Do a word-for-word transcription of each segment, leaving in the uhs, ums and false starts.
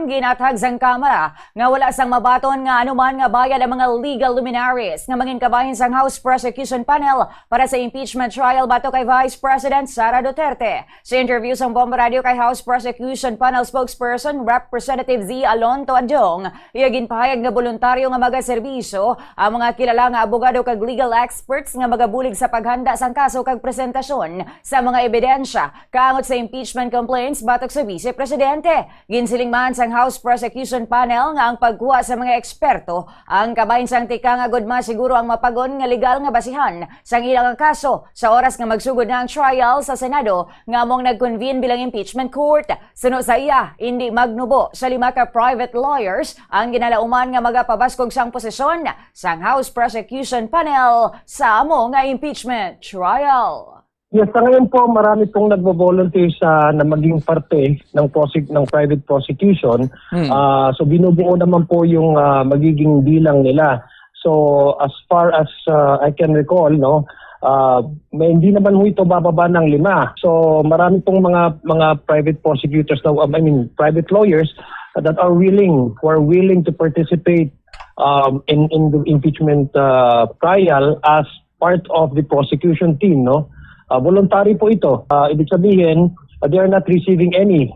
Ginathag sang Kamara nga wala sang mabaton nga anuman nga bayad ang mga legal luminaries nga mangin kabahin sang House Prosecution Panel para sa impeachment trial batok kay Vice President Sara Duterte. Sa interview sang Bombo Radio kay House Prosecution Panel Spokesperson Representative Z Alonto Adong, iya ginpahayag nga boluntaryo nga magaserbisyo ang mga kilala nga abogado kag legal experts nga magabulig sa paghanda sang kaso kag presentasyon sa mga ebidensya kaangot sa impeachment complaints batok sa Vice Presidente. Ginsiling man sang House Prosecution Panel nga ang pagkuha sa mga eksperto ang kabahin sang tikang agud masiguro ang mapagon nga legal nga basihan sang ila nga kaso sa oras nga magsugod na ang trial sa Senado nga among nag-convene bilang impeachment court. Suno sa iya, indi magnubo sa lima ka private lawyers ang ginalauman nga magapabaskog sang posisyon sang House Prosecution Panel sa amo nga impeachment trial. Yes, sa ngayon po, marami pong nagbo-volunteer sa na maging parte ng prosec- ng private prosecution. Hmm. Ah, so binubuo naman po yung ah, magiging bilang nila. So as far as ah, I can recall, no, ah, may hindi naman ho ito bababa ng lima. So marami pong mga mga private prosecutors na, I mean, private lawyers that are willing, who are willing to participate um, in in the impeachment uh, trial as part of the prosecution team, no? Uh, voluntary po ito. Uh, ibig sabihin, uh, they are not receiving any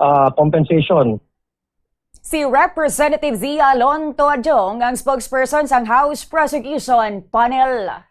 uh, compensation. Si Representative Zia Lonto Adong ang spokesperson sang House Prosecution Panel.